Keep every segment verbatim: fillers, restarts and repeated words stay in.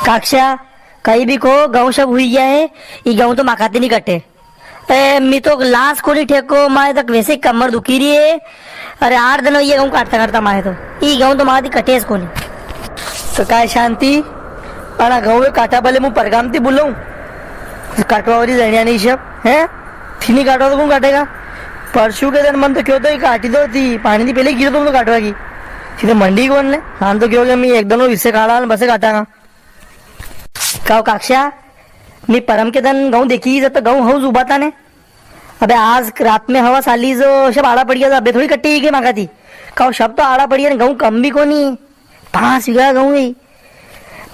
काक्षा, कई भी को, गऊं सब हुई गया है, ई गऊं तो माका ती नी कटे। ए, मी तो लास कोनी ठेको, मारे तक वैसे ही कमर दुखी री है। अरे, आठ दिन हुई गया गऊं काटता काटता मारे तो। ई गऊं तो मारे ती कटे कोनी। तो काय शांति, अणा गऊं वे काटा भले मु परगाम ती बुलाऊं? काटवा वाली जणिया नी सब, हैं? थी नी काटवा तो कौन काटेगा? परसू के दिन मन तो क्यों तो ही काटी दो थी, पाणी ती पहले ही गिरो तुम तो काटवा की। सीधे मंडी कौन ने? हाँ तो क्यों के मी एक दिन वो इससे काढ़ा बसे काटांगा। काओ काक्षा, मी परम के दन गऊं देखी जब तो गऊं हऊ उबाता ने। अबे आज रात में हवा साली जो सब आड़ा पड़ी गया, अबे थोड़ी कट्टी के मांगा थी। काओ सब तो आड़ा पड़ी है ने, गऊं कम भी कोनी। पांच बीघा गऊं ही।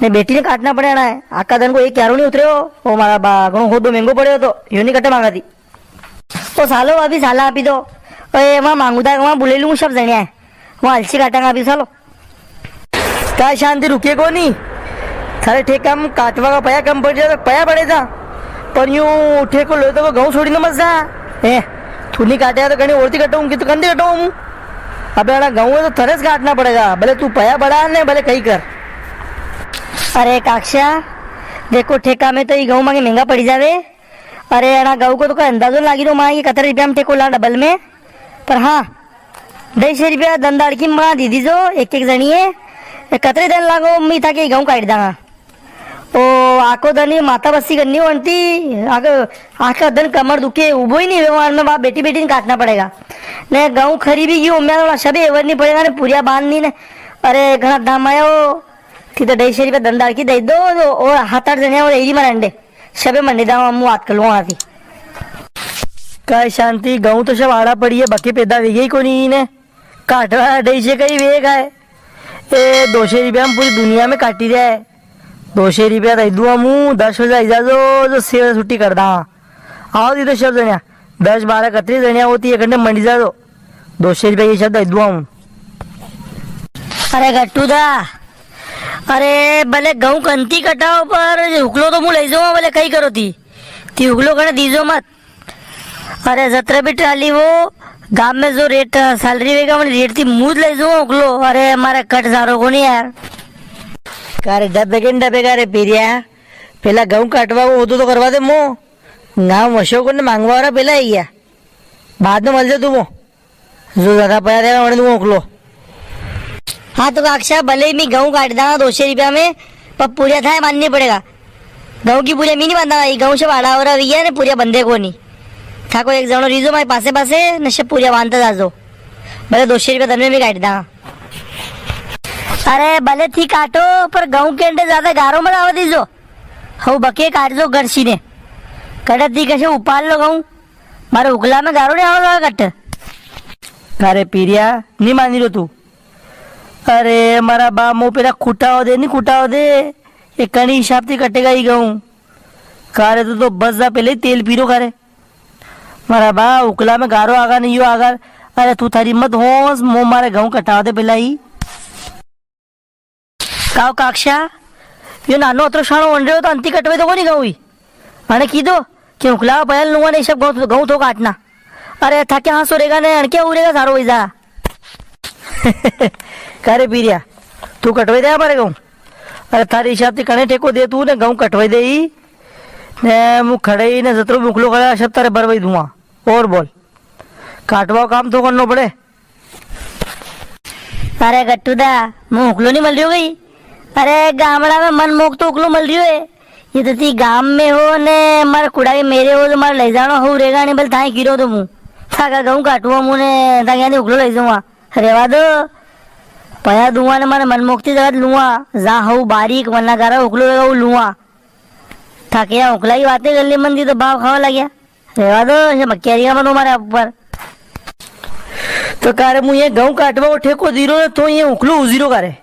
ने बेटी ने काटना पड़े ना है। आका दन को एक क्यारो नी उतरे हो। ओ मारा बा, गऊं हो दो महंगो पड़े हो तो, यो नी कटे मांगा थी। ओ सालो, अभी साला आपी दो। ओए, वां मांगूदा, वां बुले लूं सब जणिया है। वां अलसी काटांगा अभी सालो। काय शांति रुके कोनी? थारे ठेका में काटवा का पया कम पड़ जाता, पया पड़े था। पर यूं ठेको लो तो गऊं छोड़ी न मत जा। ए, तू नी काटे तो कणी और ती कटाऊं, कि तो कंदे कटाऊं हूं? अबे अणा गऊं है तो थरेस काटना पड़ेगा, भले तू पया बढ़ा ने, भले कई कर। अरे काक्षा, देखो ठेका में तो ई गऊं मांगे महंगा पड़ी जावे। अरे, अणा गऊं को तो कोई अंदाजो नी लागी रो, मां ये कतरे रुपया में ठेको ला डबल में। पर हाँ, ढाई सौ रुपया दंदाड़ की मां दे दीजो, एक एक जणी है। ए, कतरे दिन लागो, मी थाके गऊं काट दांगा। ओ, आको दन ही माता बस्सी करनी होती, आको, आका दन कमर दुखे, उबो ही नी व्यवहार में, बाप बेटी बेटी ने काटना पड़ेगा। ने गऊं खरी भी गई, मैं थोड़ा सबे एवर नी पड़ेगा ने, पूरिया बांध नी ने। अरे, घणा दाम आया हो, थी तो ढाई सौ रुपया दंदाड़ की दे दो, और हाथ आठ जणिया और एरी मारे अंडे। सबे मंडी दावा मु हाथ कलवा आती। काय शांति, गऊं तो सब आड़ा पड़ी है, बके पैदा वे गई कोनी ने। काटवा ढाई से कई वे गाय। ए, दो सौ रुपया में पूरी दुनिया में काटी जाए। दो सौ रुपया दे दुआ मु, दस बजे आई जाजो, जो छह बजे छुट्टी कर दा। आओ दी तो सब जणिया, दस बारह कतरी जणिया होती है, घंटे मंडी जाजो। दो सौ रुपया ये सब दे दुआ मु। अरे गट्टू दा, अरे, भले गऊं कंती कटाओ, पर हुकलो तो मु लई जाऊं, भले कई करो ती। ती हुकलो कने दीजो मत। अरे, जतरा भी ट्राली वो, गाम में जो रेट, सैलरी वेगा, वणी रेट ती मु ज लई जाऊं हुकलो। अरे, मारे कट सारो कोनी यार। का रे, डबे के न डबे का रे पीरिया? पेला गऊं काटवा को होदो तो करवा दे मो। गाम वशो कोने मांगवा वाला पेला ही गया। बाद में मल जा तू मो। जो ज्यादा पया देगा, वणे दूंगा उकलो। हाँ तो काक्षा, भले ही मैं गऊं काट दांगा दो सौ रुपया में, पर पूरिया थाए बांधनी पड़ेगा। गऊं की पूरिया मैं नी बांधा, ये गऊं से आड़ा हो रहा भैया ने, पूरिया बंदे को नी। था कोई एक जणो रीजो मारे पासे पासे, नशे पूरिया बांधता जाजो। भले दो सौ रुपया दन में भी काट दांगा। अरे भले थी काटो, पर गऊं के अंडे ज्यादा गारो मत आवा दीजो। हऊ बके काट दो गड़सी ने। कड़त दी कसे उपाल लो गऊं। मारे उकला में गारो नी आवा कट। अरे पीरिया, नी मानी रो तू। अरे मारा बा, मो पेला खुटाओ दे, नी खुटाओ दे। ये कणी हिसाब ती कटेगा ही गऊं। कारे तू तो बस जा, पेला ही तेल पीरो कारे। मारा बा, उकला में गारो आगा नी यो आगा। अरे तू थारी मत होस, मो मारे गऊं कटावा दे पेला ही। काव काक्षा, यो नानो अतरो शाणो वण रह्यो तो अंती कटवे तो कोनी गऊं ही। अने कीधो कि उकला पया लूंगा ने सब गऊं, गऊं तो काटना। अरे थाके हाँसो रेगा ने अणके उरेगा सारो वई जा। कारे पीरिया, तू कटवे दे मारे गऊं? अरे थारे हिसाब ती कणे ठेको दे तू ने गऊं कटवे दे ही। ने मु खड़े ही ने जतरो भी उकलो करे सब तारे बरवई दूंगा। और बोल, काटवा काम तो करनो पड़े। अरे गट्टू दा, मु उकलो नी मल रियो कई। अरे गामड़ा में मन मोक तो उकलो मल रियो है। ये तो ती गाम में हो ने मारे कुड़ा के मेरे हो तो मारे ले जानो हो रेगा नी, बल थाई गिरो तो मु। थाका गऊं काटूंगा मु ने थाके यां उकलो ले जाऊंगा। रेवा दो। पया दूंगा ने मारे मन मोकती जगह लूंगा। जा हो बारीक वना गारा उकलो रेगा वो लूंगा। थाके यां उकला ही बातें कर ली मन दी तो भाव खावा लाग्या। रेवा दो, ये मक्यारियां बनो मारे ऊपर। तो कारे मु ये गऊं काटवा को ठेको दीरो ने तो ये उकलो उजीरो कारे।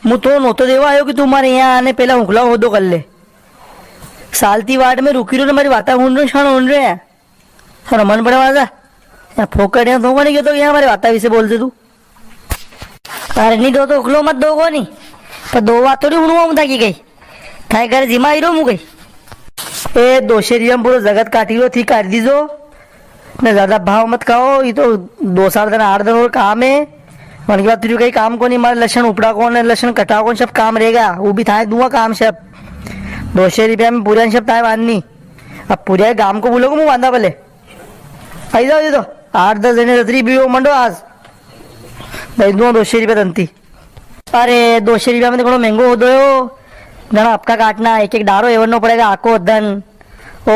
मु तो नोतो देवा आयो कि तू मारे यां आने पेला उकला होदो कर ले। सालती वाट में रुकी रो ने मारी वाता हुण रो, शाणो हुण रो है। थारो मन पड़े वाजा। या फोकड़िया तो कोनी के तो यां मारी वाता विसे बोल दे तू। अरे नी दो तो उकलो मत दो कोनी। पर दो बात थोड़ी हुणवा मुदा की गई। थारे घर जिमा ही रो मु गई। ए दोषे रियम पूरो जगत काटी रो थी काट दीजो। ने ज्यादा भाव मत खाओ, ये तो दो चार दिन, आठ दिन और काम है। मन की बात तुझे कई काम कोनी, मारे लसण उपड़ा कोनी, लसण कटा कोनी, सब काम रेगा। वो भी थाए दूंगा काम सब। दो सौ रुपया में पूरा सब ताय बांधनी। अब पूरा गांव को बोलो को मुंह बांधा भले। आई जाओ, ये तो आठ दस जने रतरी भी हो मंडो आज। दई दूं दो सौ रुपया तंती। अरे, दो सौ रुपया में तो घणो महंगो हो दो यो। घणा हपका काटना, एक एक डारो एवरनो पड़ेगा, आको दन। ओ,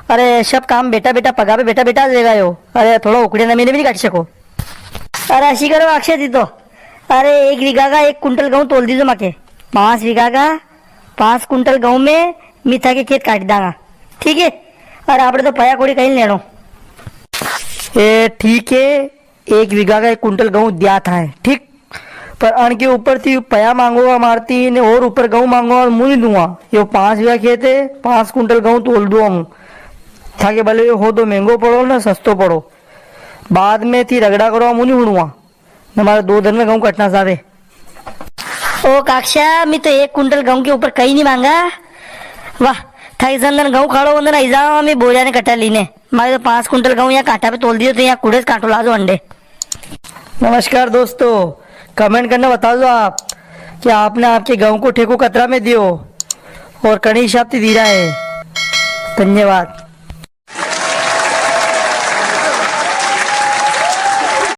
अरे, सब काम बेटा बेटा पगा पे बेटा बेटा आ जाएगा यो। अरे, थोड़ा उकड़े ना, मैंने भी नहीं काट सको। अरे, अशी करो अक्षय जी तो। अरे, एक बीघा का एक कुंटल गहूं तोल दीजो माके। पांच बीघा का पांच कुंटल गहूं में मी थाके खेत काट दांगा, ठीक है? और आपने तो पया कोड़ी कहीं लेनो। ए, ठीक है, एक बीघा का एक कुंटल गहूं दिया था है, ठीक, पर अण के ऊपर थी पया मांगो मारती ने और ऊपर गहूं मांगो और मुंह नहीं दूंगा। यो पांच बीघा खेत है, पांच कुंटल गहूं तोल दूं हूं। थाके भले यो हो तो महंगो पड़ो ना सस्तो पड़ो, बाद में थी रगड़ा करो, मुंह नहीं हुणुआ। हमारे दो दिन में गहूं कटना सारे। ओ काक्षा, मैं तो एक कुंटल गहूं के ऊपर कहीं नहीं मांगा। वाह, थाई जन दन गहूं खाड़ो वंदन आई जावा, मैं बोरिया ने कटा लीने। मारे तो पांच कुंटल गहूं यहाँ कांटा पे तोल दियो, तो यहाँ कुड़े से कांटो लाजो अंडे। नमस्कार दोस्तों, कमेंट करने बता दो आप कि आपने आपके गहूं को ठेको कतरा में दियो और कणी हिसाब से दीरा है। धन्यवाद।